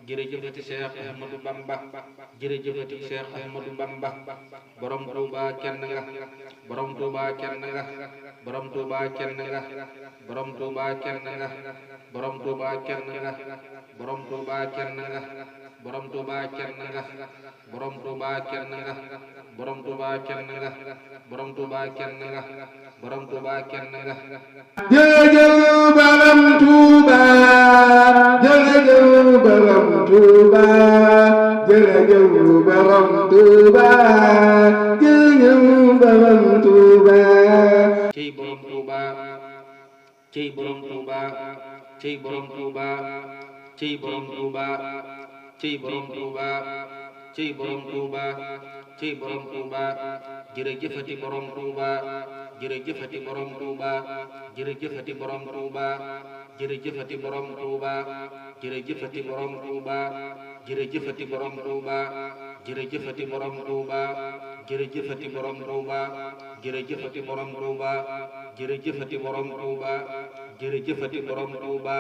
jërëjëfati Cheikh Ahmadou Bamba jërëjëfati Cheikh Ahmadou Bamba borom Touba kenn nga borom Touba kenn nga borom Touba kenn nga borom Touba kenn nga borom Touba kenn nga borom Touba kenn nga borom Touba kenn nga borom Touba kenn nga borom Touba kenn nga borom Touba kenn nga borom Touba kenn nga jërëjëf borom Touba jërëjëf borom Touba jërëjëf borom Touba jërëjëf borom Touba cey borom Touba cey borom Touba cey borom Touba cey borom Touba cey borom Touba cey borom Touba cey borom Touba jërëjëfati borom Touba jërëjëfati borom Touba jërëjëfati borom Touba jërëjëfati borom Touba jërëjëfati borom Touba jërëjëfati borom Touba jërëjëfati borom Touba jërëjëfati borom Touba jërëjëfati borom Touba jërëjëfati borom Touba jërëjëfati borom Touba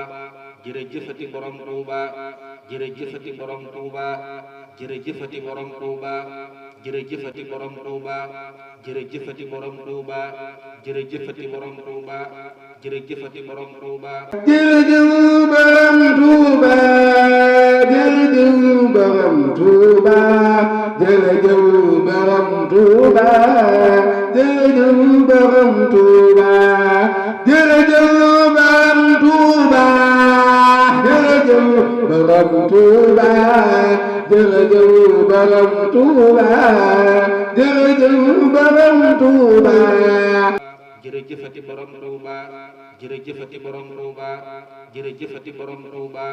jërëjëfati borom Touba jërëjëfati borom Touba jërëjëfati borom Touba jërëjëfati borom Touba jërëjëfati borom Touba jërëjëfati borom Touba jërëjëfati borom Touba jërëjëf borom Touba jërëjëf borom Touba jërëjëf borom Touba jërëjëf borom Touba jërëjëf borom Touba jërëjëf borom Touba jërëjëf borom Touba jërëjëf borom Touba jërëjëfati borom Touba jërëjëfati borom Touba jërëjëfati borom Touba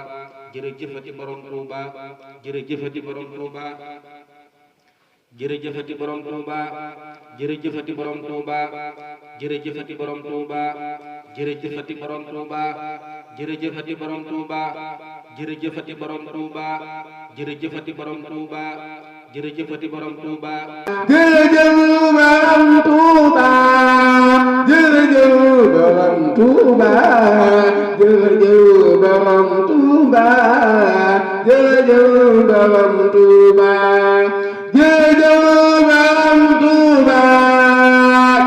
jërëjëfati borom Touba jërëjëfati borom Touba jërëjëfati borom Touba jërëjëfati borom Touba jërëjëfati borom Touba jërëjëfati borom Touba jërëjëfati borom Touba jërëjëfati borom Touba jërëjëfati borom Touba jërëjëfati borom Touba jërëjëf borom Touba jërëjëf borom Touba jërëjëf borom Touba jërëjëf borom Touba jërëjëf borom Touba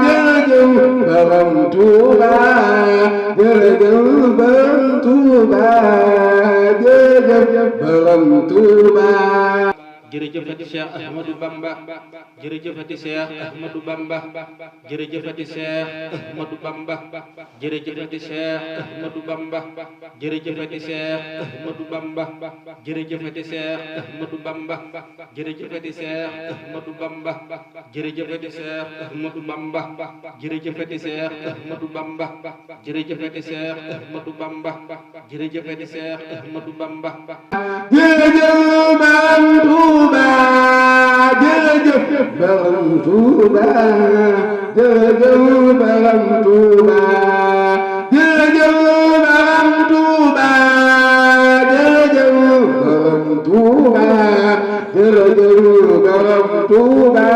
jërëjëf borom Touba jërëjëf borom Touba jërëjëf borom Touba jërëjëfati Cheikh Ahmadou Bamba jërëjëfati Cheikh Ahmadou Bamba jërëjëfati Cheikh Ahmadou Bamba jërëjëfati Cheikh Ahmadou Bamba jërëjëfati Cheikh Ahmadou Bamba jërëjëfati Cheikh Ahmadou Bamba jërëjëfati Cheikh Ahmadou Bamba jërëjëfati Cheikh Ahmadou Bamba jërëjëfati Cheikh Ahmadou Bamba jërëjëfati Cheikh Ahmadou Bamba jërëjëfati Cheikh Ahmadou Bamba jërëjëf borom Touba jërëjëf borom Touba jërëjëf borom Touba jërëjëf borom Touba jërëjëf borom Touba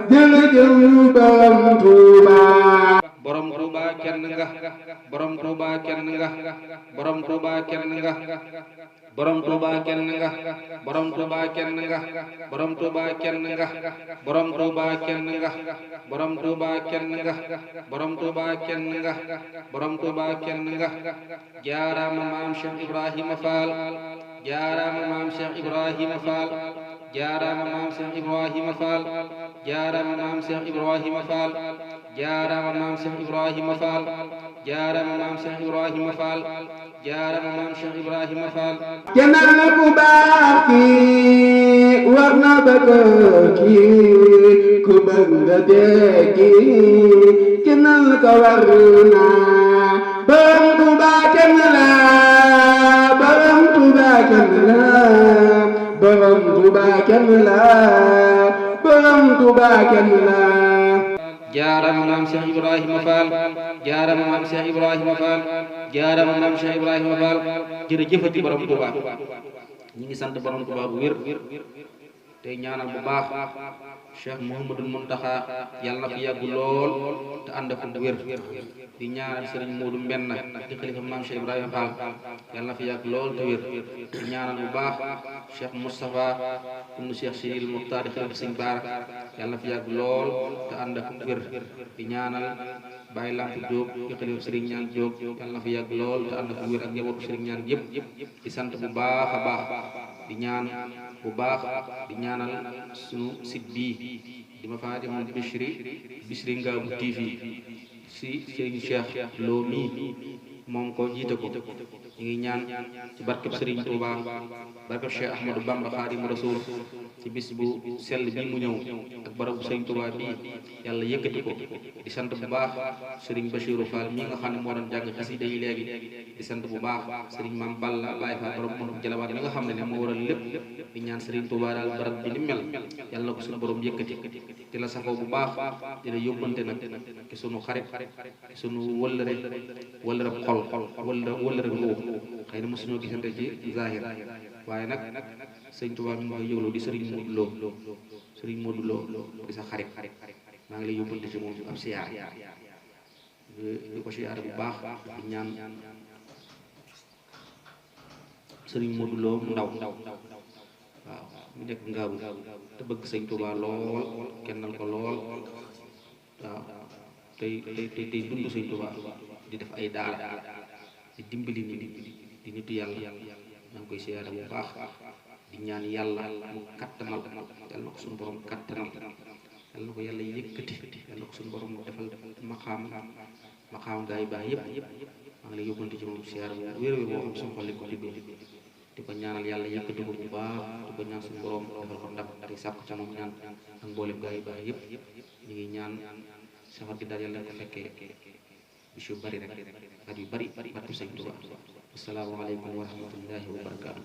jërëjëf borom Touba borom Touba kenn nga borom Touba kenn nga borom Touba kenn nga borom Touba kenn nga borom Touba kenn nga borom Touba kenn nga borom Touba kenn nga borom Touba kenn nga borom Touba kenn nga borom Touba kenn nga jaaraama maam Cheikh Ibrahima Fall jaaraama maam Cheikh Ibrahima Fall jaaraama maam Cheikh Ibrahima Fall jaaraama maam Cheikh Ibrahima Fall jaaraama maam Cheikh Ibrahima Fall jaaraama maam Cheikh Ibrahima Fall jaaraama maam Cheikh Ibrahima Fall kenal ku baax ki war na bëgg ki ku bëgg déggi kenal ko war na borom Touba kenn la borom Touba kenn la borom Touba kenn la borom Touba kenn la jaaraama maam Cheikh Ibrahima Fall jaaraama maam Cheikh Ibrahima Fall jaaraama maam Cheikh Ibrahima Fall jërëjëfati borom Touba ñi ngi sant borom Touba bu wér tey ñaanal bu baax Cheikh Mouhamadul Muntaxa yàlla na fi yàgg lool te ànd ak wér di ñaanal Serigne Modou Mbenn di xalifa Maam Cheikh Ibrahima Fall yàlla na fi yàgg lool te wér di ñaanal bu baax Cheikh Moustapha ibnu Cheikh Sidil Muxtaar di xalifa Serigne Bara yàlla na fi yàgg lool te ànd ak wér di ñaanal Baye Lamp Diop di xalifa Serigne Ñaan Diop yàlla na fi yàgg lool te ànd ak wér ak njabootu Serigne Ñaan yëpp di sant bu baax a baax di ñaan bu baax di ñaanal sunu site bii di Mafatihul Bichri Ngabou TV si Serigne Cheikh Lo mii moom ko jiite ko ñu ngi ñaan ci barkeb Serigne Touba barkeb Cheikh Ahmadou Bamba Xaadimu Rasuul ci bis bu sell bi mu ñëw ak barabu Serigne Touba bii yàlla yëkkati ko di sant bu baax Serigne Bachirou Fall mi nga xam ne moo doon jàng xasida yi léegi di sant bu baax Serigne Mame Balla Baye Fall borom mënu jalawaat mi nga xam ne moo waral lépp di ñaan Serigne Touba daal barab bi ni mel yàlla na ko suñu borom yëkkati di la safoo bu baax di la yóbbante nag ci sunu xarit sunu wëllëre xol wëllëre ngoo xëy na mosuñoo gisante ci zahir waaye nag sëñ Touba mi ngi koy yëgloo di Serigne Modou Lo di sa xarit maa ngi lay yóbbante ci moom ab siyaar di ko siyaar bu baax di ñaan Serigne Modou Lo mu ndaw waaw mu nekk Ngaabu te bëgg sëñ Touba lool kennal ko lool waaw tey dund sëñ Touba di def ay daara di dimbali nit di nitu yàlla maa ngi koy siyaare bu baax di ñaan yàlla mu kattanal yàlla na ko suñu borom kattanal yàlla na ko yàlla yëkkati yàlla na ko suñu borom defal maqaam gaa yi baax yëpp maa ngi lay yóbbante ci moom siyaare bu wér boo xam suñu xol ko tibbee di ko ñaanal yàlla yëkkati ko bu baax di ko ñaan suñu borom defal ko ndam di sàkku ci moom ñaan ak mboolem gaa yi baax yëpp ñu ngi ñaan safar gi daal yàlla ko fekkee bis yu bari rek at yu bari barke Sëñ Tuubaa assalaamu aleykum wa rahmatullahi wa barakaatu